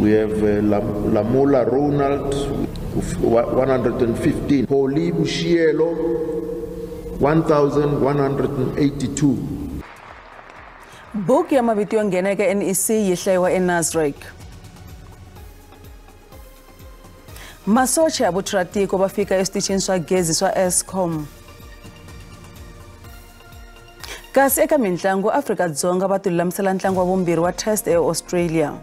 We have Lamola Ronald with 115. Pauli Bushielo, 1,182. Buku ya mavito yo nghena eka NEC yi hlayiwa eNasrec. Masocha ya vuthuratiko va fika eswitichini swa gezi swa Eskom. Kasi eka mintlangu, Afrika-Dzonga va tilulamisela ntlangu wa vumbirhi wa Test eAustralia.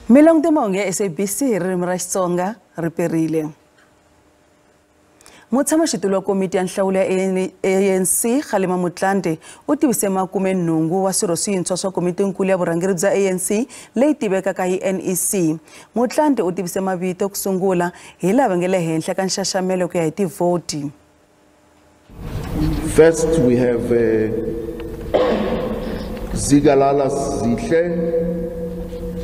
Milangu mahungu ya SABC hi ririmi ra Xitsonga ri perile. Mutshamaxitulu wa komiti ya nhlawulo ya ANC Kgalema Motlanthe u tivise 80 wa swirho swintshwa swa komitinkulu ya vurhangeri bya ANC leyi tivekaka hi NEC. Motlanthe u tivise mavito ku sungula hi lava nga le henhla ka nxaxamelo ku ya hi tivhoti. First we have Zigalala Zihle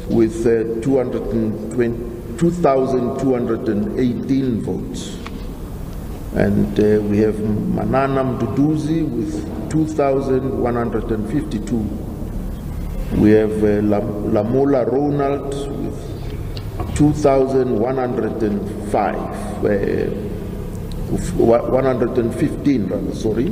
with 2,218 votes. And we have Manana Mduduzi with 2,152. We have Lamola Ronald with 2,105, 115 rather, sorry.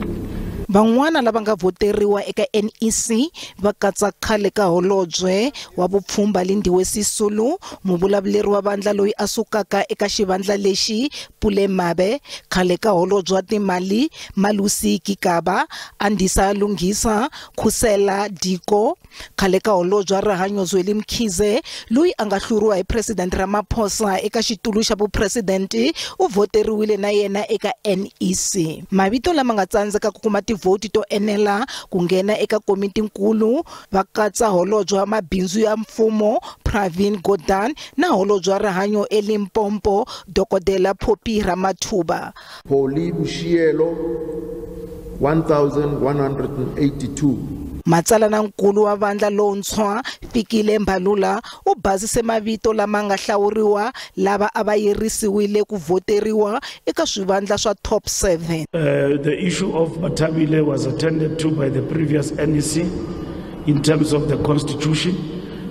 Van'wana lava nga voteriwa eka NEC va katsa khale ka holobye wa vupfhumba Lindiwe Sisulu, muvulavuleri wa vandla loyi a sukaka eka xivandla lexi Pule Mabe, khale ka holobye wa timali Malusi Gigaba, Andisa Lungisa, Khusela Diko, khale ka holobye wa rihanyo Zweli Mkhize loyi a nga hluriwa hi President Ramaphosa eka xitulu xa vupresidente u voteriwile na yena eka NEC. Mavito lama nga tsandzeka ku kuma tivhoti to enela ku nghena eka komitinkulu va katsa holobye wa mabindzu ya mfumo Pravin Gordhan na holobye wa rihanyo eLimpopo Dokodela Phophi Ramathuba. Pauli Bushielo 1182. Matsalanankulu wa vandla lontshwa Fikile Mbalula u basise mavito lama nga hlawuriwa lava a va yirisiwile ku voteriwa eka swivandla swa top 7. The issue of Bathabile was attended to by the previous NEC in terms of the constitution.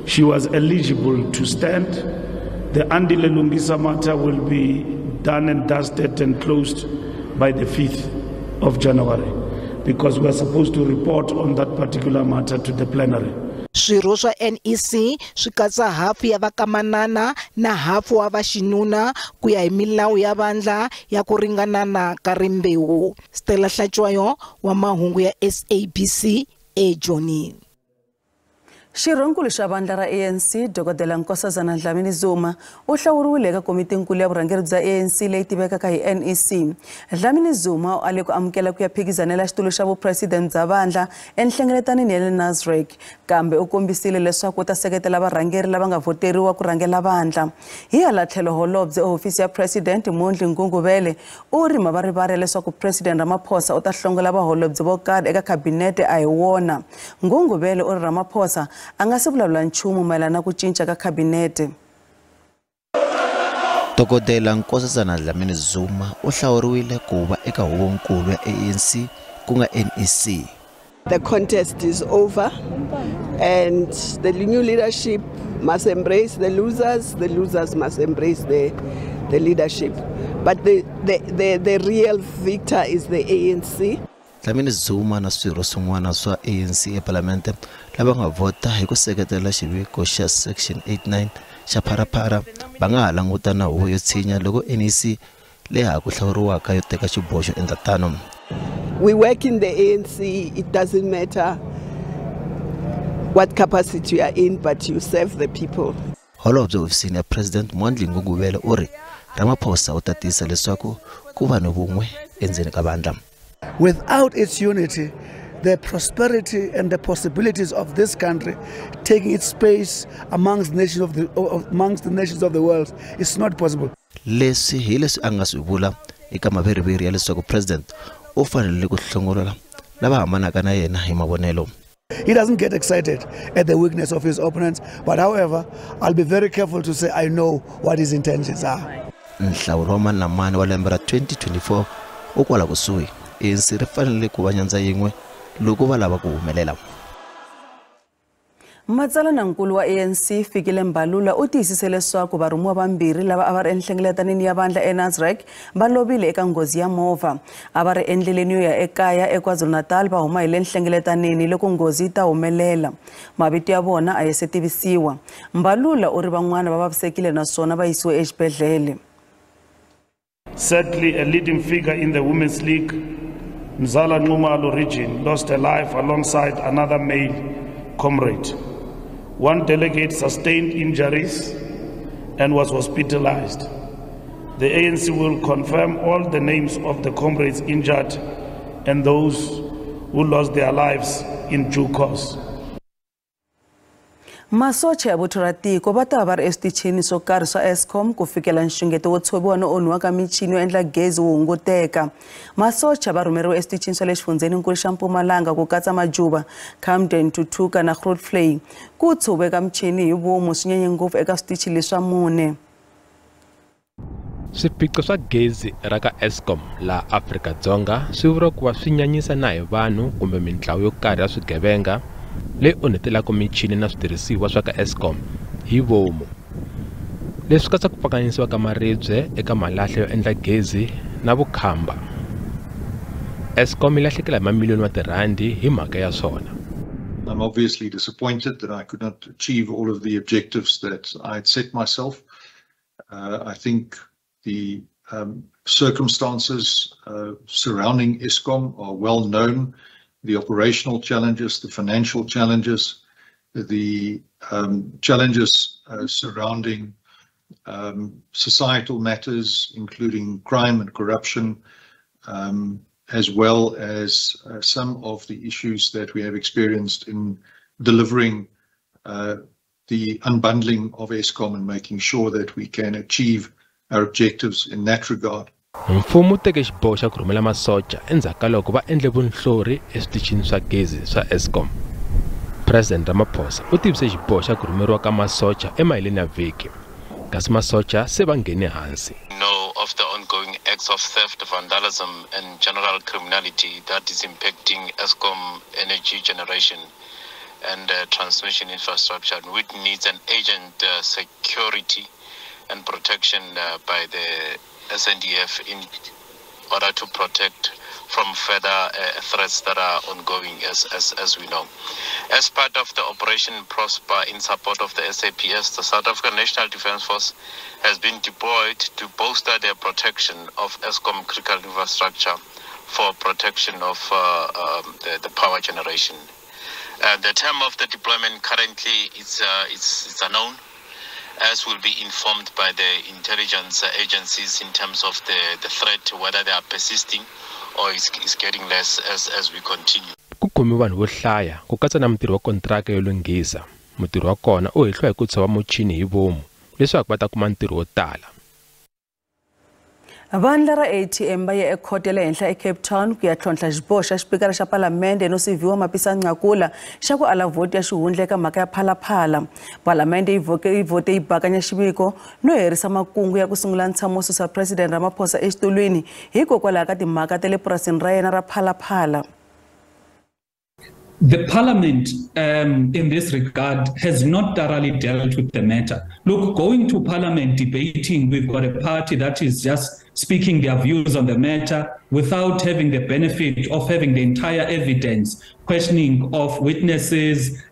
She was eligible to stand. The Andile Lungisa matter will be done and dusted and closed by the 5th of January, because we are supposed to report on that particular matter to the plenary. Swirho swa NEC swi katsa hafu ya vakamanana na hafu wa vaxinuna ku ya hi milawu ya vandla ya ku ringanana ka rimbewu. Stella Hlatshwayo wa mahungu ya SABC eJoni. Xirhonkulu xa vandla ra ANC Dokodela Nkosazana Dlamini Zuma u hlawuriwile eka komitinkulu ya vurhangeri bya ANC leyi tivekaka hi NEC. Dlamini Zuma u ale ku amukela ku ya phikizanela xitulu xa vupresidente bya vandla enhlengeletanini ya le Nasrec, kambe u kombisile leswaku u ta seketela varhangeri lava nga voteriwa ku rhangela vandla. Hi hala tlhelo holobye ehofisi ya President Mondli Gungubele u ri mavarivari leswaku President Ramaphosa u ta hlongola vaholobye vo karhi eka khabinete a hi wona. Gungubele u ri Ramaphosa a nga se vulavula nchumu mayelana na ku cinca ka khabinete. Dokodela Nkosazana Dlamini Zuma u hlawuriwile ku va eka huvonkulu ya ANC ku nga NEC. The contest is over and the new leadership must embrace the losers must embrace the leadership. But the real victor is the ANC. Dlamini Zuma na swirho swin'wana swa ANC eParlamente lava nga vhota hi ku seketela xiviko xa Section 89 xa Pharapara va nga ha langutana huvo yo tshinya loko NEC leyi ha ku hlawuriwaka yo teka xiboho endla tano. We work in the ANC, it doesn't matter what capacity you are in, but you serve the people. Holobye hofisini ya President Mondli Gungubele u ri Ramaphosa u ta tiyisa leswaku ku va ni vun'we endzeni ka vandla. Without its unity, the prosperity and the possibilities of this country taking its space amongst the nations of the world is not possible. Leswi hi leswi a nga swi vula eka maveriveri ya leswaku President u fanele ku hlongolola lava hambanaka na yena hi mavonelo. He doesn't get excited at the weakness of his opponents, but however, I'll be very careful to say I know what his intentions are. Nhlawulo wa mani na mani wa lembe ra 2024 u kwala kusuhi. ANC ri fanele ku va nyandza yin'we loko va lava ku humelela. Matsalanankulu wa ANC Fikile Mbalula u tiyisise leswaku varhumiwa vambirhi lava a va ri enhlengeletanini ya vandla eNasrec va lovile eka nghozi ya movha. A va ri endleleni yo ya ekaya eKwaZulu-Natal va huma hi le nhlengeletanini loko nghozi yi ta humelela. Mavito ya vona a ya se tivisiwa. Mbalula u ri van'wana va vavisekile naswona va yisiwe exibedhlele. Sadly, a leading figure in the Women's League, Mzala Nxumalo region, lost her life alongside another male comrade. One delegate sustained injuries and was hospitalized. The ANC will confirm all the names of the comrades injured and those who lost their lives in due course. Masocha ya vuthu ra tiko va ta va ri eswitichini swo karhi swa Eskom ku fikela nxungeto wo tshoviwa no onhiwa ka michini yo endla gezi wu hunguteka. Masocha va rhumeriwe eswitichini swa le xifundzheninkulu xa Mpumalanga ku katsa Majuba, Camden, Tutuka na Grootvlei. Ku tshoveka michini hi vomu swi nyenye ngopfu eka switichi leswa mune. Swiphiqo swa gezi ra ka Eskom laha Afrika-Dzonga swi vuriwa ku va swi nyanyisa na hi vanhu kumbe mintlawa yo karhi ya swigevenga leyi onhetelaka michini na switirhisiwa swa ka Eskom hi vomu. Leswi katsa ku pfakanyisiwa ka maribye eka malahla yo endla gezi na vukhamba. Eskom yi lahlekela hi mamiliyoni wa tirhandi hi mhaka ya swona. I'm obviously disappointed that I could not achieve all of the objectives that I had set myself. I think the circumstances surrounding Eskom are well known. The operational challenges, the financial challenges, the challenges surrounding societal matters, including crime and corruption, as well as some of the issues that we have experienced in delivering the unbundling of Eskom and making sure that we can achieve our objectives in that regard. Mfumo wu teke xiboho xa ku rhumela masocha endzhaku ka loko va endle vunhlori eswitichini swa gezi swa Eskom. President Ramaphosa u tivise xiboho xa ku rhumeriwa ka masocha emaheleni ya vhiki, kasi masocha se va nghene hansi. Know of the ongoing acts of theft, vandalism and general criminality that is impacting Eskom energy generation and transmission infrastructure, which needs an urgent security and protection by the SANDF in order to protect from further threats that are ongoing, as we know. As part of the Operation Prosper in support of the SAPS, the South African National Defence Force has been deployed to bolster their protection of Eskom critical infrastructure for protection of the power generation. The term of the deployment currently is unknown, as will be informed by the intelligence agencies in terms of the threat, whether they are persisting or is getting less as we continue. Ku khomiwe vanhu vo hlaya ku katsa na mutirhi wa kontraka yo lunghisa. Mutirhi wa kona u hehliwa hi ku tshova muchini hi vomu leswaku va ta kuma ntirho wo tala. Vandla ra ATM va ye ekhoto ya le henhla eCape Town ku ya tlhontlha xiboho xa xipikara xa Palamende no siviwa Mapisa-Nqakula xa ku ala vhoti ya xihundla eka mhaka ya Phalaphala. Palamende yi vhote yi bakanya xiviko no herisa makungu ya ku sungula ntshamo wo susa President Ramaphosa exitulwini hikokwalaho ka timhaka ta le purasini ra yena ra Phalaphala. The Parliament, in this regard, has not thoroughly dealt with the matter. Look, going to Parliament debating, we've got a party that is just speaking their views on the matter without having the benefit of having the entire evidence, questioning of witnesses.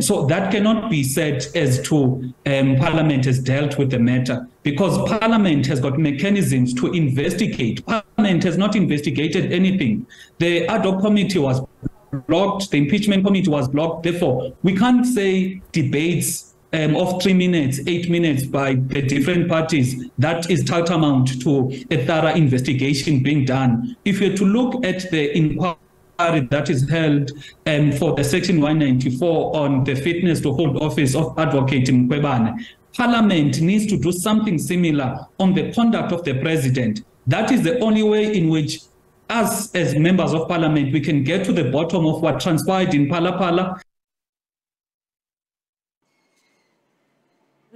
So that cannot be said as to Parliament has dealt with the matter, because Parliament has got mechanisms to investigate. Parliament has not investigated anything. The ad hoc committee was blocked, the impeachment committee was blocked. Therefore, we can't say debates of 3 minutes, 8 minutes by the different parties, that is tantamount to a thorough investigation being done. If you're to look at the inquiry that is held for the Section 194 on the fitness to hold office of Advocate Mkhwebane, Parliament needs to do something similar on the conduct of the president. That is the only way in which us as members of Parliament, we can get to the bottom of what transpired in Phalaphala.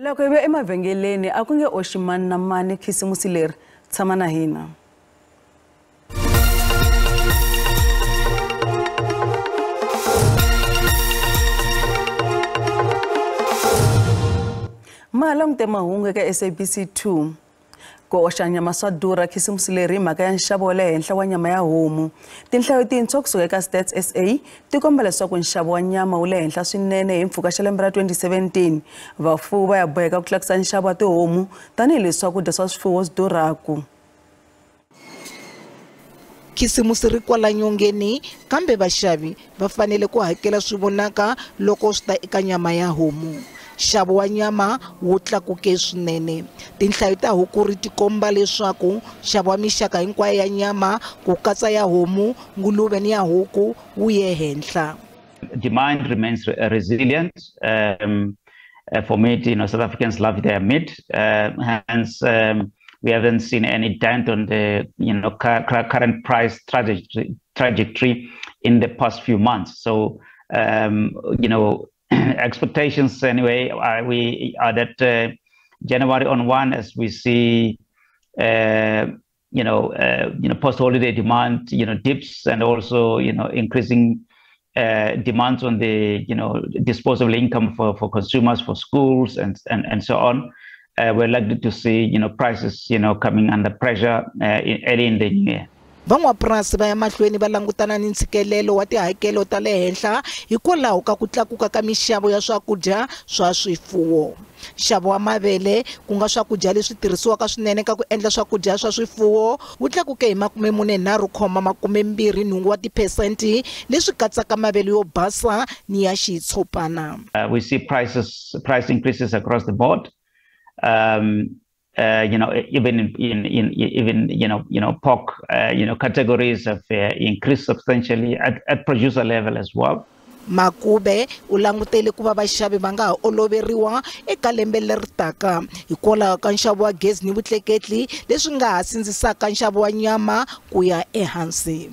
Loko hi vuya emavhengeleni a ku nge oxi mani na mani khisimusi leri, tshama na hina. Ma langute mahungu eka SABC 2. Ku oxa nyama swa durha khisimusi leri hi mhaka ya nxavo wa le henhla wa nyama ya homu. Tinhlayo tintshwa kusuka eka Stats SA ti komba leswaku nxavo wa nyama wu le henhla swinene hi mpfhuka xa lembe ra 2017. Vafuwi va ya boheka ku tlakusa nxavo wa tihomu tanihileswi swakudya swa swifuwo swi durhaku. Khisimusi ri kwala nyongeni kambe vaxavi va fanele ku hakela swi vonaka loko swi ta eka nyama ya homu. Nxavo wa nyama wu tlakuke swinene. Tinhlayo ta huku ti komba leswaku nxavo wa mixaka hinkwayo ya nyama ku katsa ya homu, nguluve ni ya huku wu ye henhla. Demand remains resilient. For meat, you know, South Africans love their meat. Hence, we haven't seen any dent on the, you know, current price trajectory in the past few months. So, you know, expectations anyway are that January on 1, as we see, you know, post-holiday demand, you know, dips, and also, you know, increasing demands on the, you know, disposable income for consumers, for schools, and so on. We're likely to see, you know, prices, you know, coming under pressure early in the new year. Van'wapurasi va ya mahlweni va langutana ni ntshikelelo wa tihakelo ta le henhla hikwalaho ka ku tlakuka ka mixavo ya swakudya swa swifuwo. Nxavo wa mavele, ku nga swakudya leswi tirhisiwaka swinene ka ku endla swakudya swa swifuwo, wu tlakuke hi 43.28 wa tiphesenti, leswi katsaka mavele yo basa ni ya xitshopana. We see price increases across the board. You know, even in even you know pork, you know, categories have increased substantially at producer level as well. Makube u langutele ku va vaxavi va nga ha oloveriwa eka lembe leri taka hikwalaho ka nxavo wa gezi ni vutleketli leswi nga ha sindzisaka nxavo wa nyama ku ya ehansi.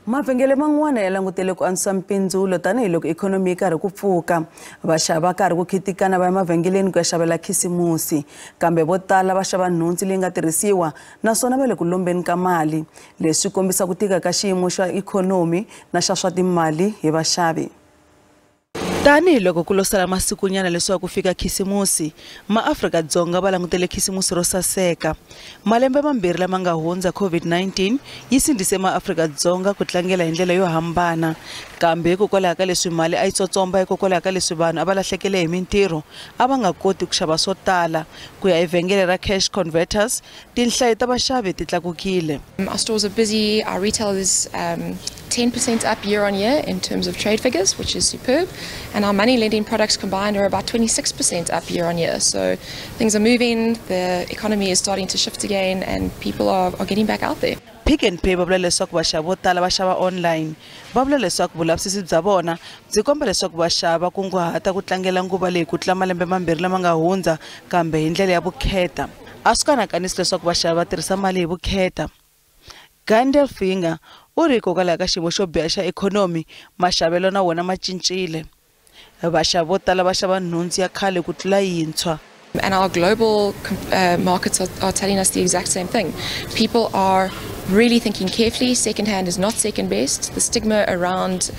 Mavhengele man'wana ya langutele ku antswisa mpindzulo tanihiloko ikhonomi yi karhi ku pfuka. Vaxavi va karhi ku khitikana va ya mavhengeleni ku ya xavela khisimusi, kambe vo tala va xava nhundzu leyi nga tirhisiwa naswona va le ku lombeni ka mali. Leswi kombisa ku tika ka xiyimo xa ikhonomi na xa swa timali hi vaxavi. Tanihiloko ku lo sala masikunyana leswaku ku fika khisimusi, maAfrika-Dzonga va langutele khisimusi ro saseka. Malembe mambirhi lama nga hundza COVID-19 yi sindzise maAfrika-Dzonga ku tlangela hi ndlela yo hambana, kambe hikokwalaho ka leswi mali a yi tsotsomba, hikokwalaho ka leswi vanhu a va lahlekele hi mintirho, a va nga koti ku xava swo tala. Ku ya evhengele ra Cash Converters, tinhlayo ta vaxavi ti tlakukile. Our stores are busy, our retail is 10% up year on year in terms of trade figures, which is superb. And our money lending products combined are about 26% up year on year. So things are moving, the economy is starting to shift again, and people are getting back out there. Pick n Pay va vula leswaku vaxavi vo tala va xava online. Va vula leswaku vulavisisi bya vona byi komba leswaku vaxavi va kunguhata ku tlangela nguva leyi ku tlula malembe mambirhi lama nga hundza, kambe hi ndlela ya vukheta. A swi kanakanisi leswaku vaxavi va tirhisa mali hi vukheta. Gandel Finger u ri hikokwalaho ka xiyimo xo biha xa ikhonomi, maxavelo na wona ma cincile. Vaxavi vo tala va xava nhundzu ya khale ku tlula yintshwa. And our global markets are telling us the exact same thing. People are really thinking carefully. Secondhand is not second best. The stigma around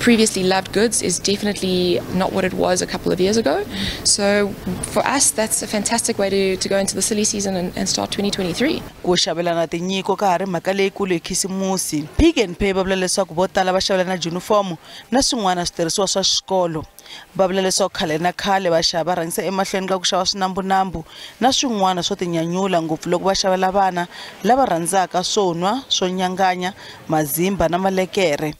previously loved goods is definitely not what it was a couple of years ago. So for us, that's a fantastic way to go into the silly season and start 2023. Ku xavelana tinyiko ka ha ri mhaka leyikulu hi khisimusi. Pick n Pay va vula leswaku vo tala va xavelana junifomo na swin'wana switirhisiwa swa xikolo. Va vula leswaku khale na khale vaxavi va rhangisa emahlweni ka ku xava swinambunambu na swin'wana swo tinyanyula, ngopfu loko va xavela vana lava rhandzaka swo nwa, swo nyanganya, mazimba na malekere.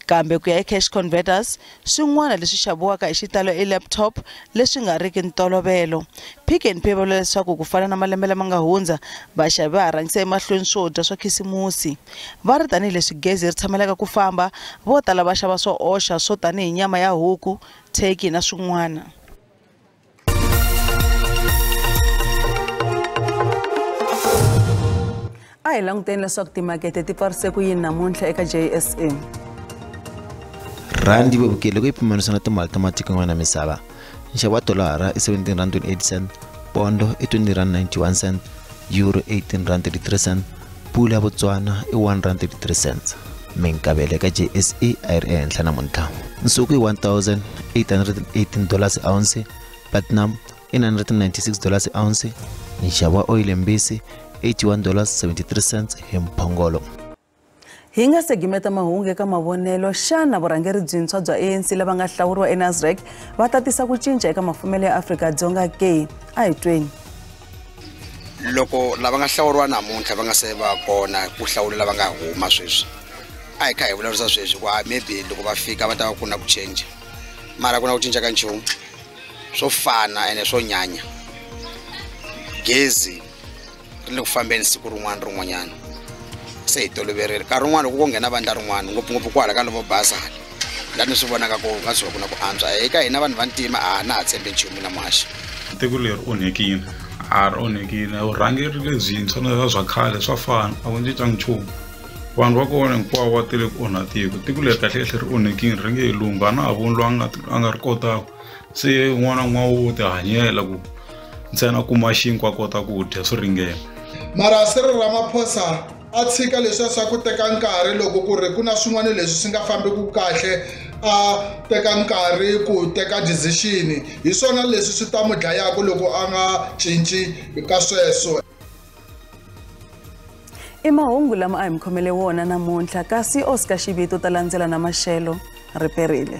Kambe ku ya Cash Converters, swin'wana leswi xaviwaka hi xitalo i laptop leswi nga riki ntolovelo. Pick n Pay va vula leswaku ku fana na malembe lama nga hundza, vaxavi va ha rhangisa emahlweni swo dya swa khisimusi. Va ri tanihileswi gezi ri tshamelaka ku famba, vo tala va xava swo oxa swo tanihi nyama ya huku, turkey na swin'wana. A hi languteni leswaku timakete ti pfarise ku yini namuntlha eka JSE. Randi vevukile ku yi pimanisa na timali ta matiko yan'wana ya misava. Nxavo wa dolara i R17.28, pondo i R20.91, euro R18.33, pula ya Botswana i R1.33. Minkavelo eka JSE a yi ri ehenhla namuntlha. Nsuku i $1,818 ounce, Platinum i $996 ounce, nxavo wa oyili mbisi $81.73 hi mphongolo. Hi nga se gimeta mahungu eka mavonelo, xana vurhangeri byintshwa bya ANC lava nga hlawuriwa eNasrec va tatisa ku cinca eka mafumelo ya Afrika-Dzonga ke? A hi tweni. Loko lava nga hlawuriwa namuntlha va nga se va kona ku hlawula lava nga huma sweswi, a hi kha hi vulavurisa sweswi ku maybe loko va fika va ta va ku na ku cinca, mara ku na ku cinca ka nchumu swo fana ene swo nyanya. Gezi ri le ku fambeni siku rin'wana rin'wanyana, se hi toloverile. Nkarhi wun'wana loko ko nghena vandla rin'wana, ngopfungopfu kwala ka lavo basa hala, laha ni swi vonaka ku nga tshuka ku na ku antswa. Eka hina vanhu va ntima a na ha tshembi nchumu na muhaxi. Tiko leri onhekile, a ri onhekile. Vurhangeri lebyintshwa na swa khale swa fana, a ku cincangi nchumu. Vanhu va kona hinkwavo va tele ku onha tiko. Tiko leri kahlekahle ri onhekile, ri nge he lunghi. A na ha voni loyi a nga ri kotaka. Se un'wana na un'wana wo tihanyela ku ntsena kuma xinkwa a kota ku dya swi ringena. Mara Cyril Ramaphosa a tshika leswiya swa ku teka nkarhi loko ku ri ku na swin'wana leswi swi nga fambiki kahle, a teka nkarhi ku teka decision. Hi swona leswi swi ta n'wi dlayaka loko a nga cinci ka sweswo. I mahungu lama a hi mi khomele wona namuntlha, kasi Oscar Xivito ta landzela na maxelo riperile.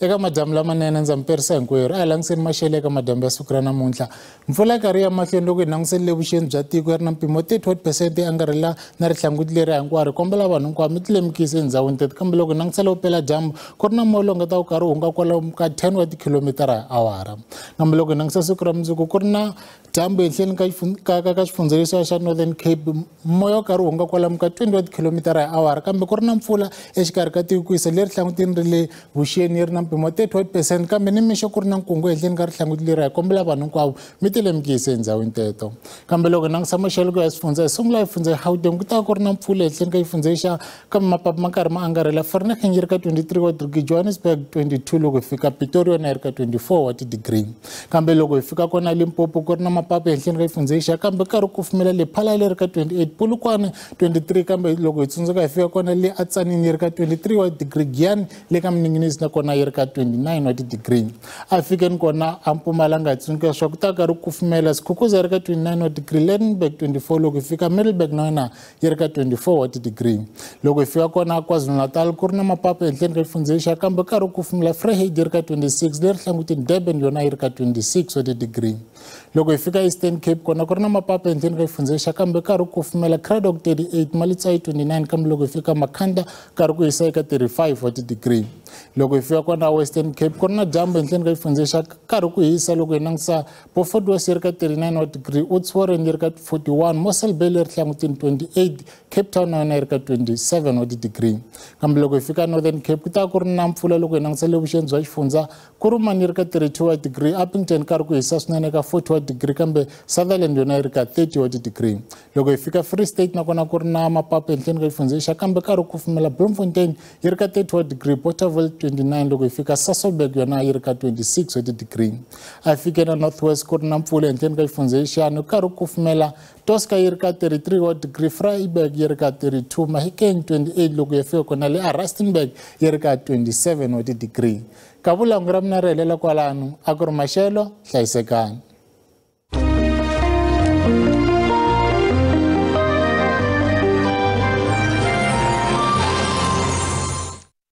Eka madyambu lamanene ndza mi perisa hinkwerhu, a hi langutiseni maxelo eka madyambu ya siku ra namuntlha. Mpfula yi karhi ya mahlweni loko hi langutiseni vuxeni bya tiko yi ri na mpimo 31% yi angarhela na rihlanguti leri hinkwaro. Hi kombela vanhu hinkwavo mi tilemukisa etindhawini teti, kambe loko hi langutisela vupeladyambu ku ri na moya lowu nga ta wu karhi wu hunga kwalomu ka 10 wa tikhilomitara hi awara. Kambe loko hi langutisa siku ra mundzuku ku ri na dyambu ehenhleni ka xifundza lexiya xa Northern Cape, moya wu karhi wu hunga kwalomu ka 20 wa tikhilomitara hi awara, kambe ku ri na mpfula exikarhi ka tiko ku yisa leri hlangutini ri le vuxeni yi ri na mpimo 31%, kambe ni mixo ku ri na nkungu ehenhleni ka rihlanguti leri. Hi kombela vanhu hinkwavo mi tilemukisa endhawini teto. Kambe loko hi langutisa maxelo ku ya xifundza, hi sungula hi fundza Gauteng, ku ta ku ri na mpfula ehenhleni ka xifundza lexiya, kambe mapapa ma karhi ma angarhela. Vereeniging yi ri ka 23 wa degree, Johannesburg 22, loko hi fika Pretoria yona yi ri ka 24 wa ti-degree. Kambe loko hi fika kona Limpopo ku ri na mapapa ehenhleni ka xifundza lexiya, kambe karhi ku kufumela le Phalala yi ri ka 28, Polokwane 23, kambe loko hi tsundzuka hi fika kona le Atsanini yi ri ka 23 wa degree, Giyani le ka Mninginisi nakona yi ri ka 29 wa ti-degree. A fikeni kona a Mpumalanga hi tsundzuka leswaku ta karhi ku kufumela, Skukuza yi ri ka 29 wa degree, Lydenburg 24, loko hi fika Middelburg na yona yi ri ka 24 wa ti-degree. Loko hi fika kona KwaZulu-Natal ku ri na mapapa ehenhleni ka xifundza lexiya, kambe karhi ku kufumela, Vryheid yi ri ka 26, leri hlangutini Durban yona yi ri ka 26 wa ti-degree. Loko hi fika Eastern Cape kona ku ri na mapapa ehenhleni ka xifundza lexiya, kambe karhi ku kufumela, Cradock 38, Maletswai 29, kambe loko hi fika Makhanda karhi ku hisa eka 35 wa ti-degree. Loko hi fika kona Western Cape ku ri na dyambu ehenhleni ka xifundza lexiya, karhi ku hisa. Loko hi langutisa Beaufort West yi ri ka 39 wa degree, Oudtshoorn yi ri ka 41, Mossel Bay leri hlangutini 28, Cape Town na yona yi ri ka 27 wa ti-degree. Kambe loko hi fika Northern Cape ku ta ku ri na mpfula. Loko hi langutisa le vuxeni bya xifundza, Kuruman yi ri ka 32 wa degree, Upington karhi ku hisa swinene eka 40 wa degree, kambe Sutherland yona yi ri ka 30 wa ti-degree. Loko hi fika Free State nakona ku ri na mapapa ehenhleni ka xifundza lexiya, kambe karhi ku kufumela, Bloemfontein yi ri ka 30 wa degree, Bothaville 29, loko hi fika Sasolburg yona yi ri ka 26 wa ti-degree. A hi fike na North West ku ri na mpfula ehenhleni ka xifundza lexiya, karhi ku kufumela, Tosca yi ri ka 33 wa degree, Vryburg yi ri ka 32, Mahikeng 28, loko hi fika kona le a Rustenburg yi ri ka 27 wa ti-degree. Kavulangu ra mina ri helela kwalano, a ku ri maxelo, hlayisekani.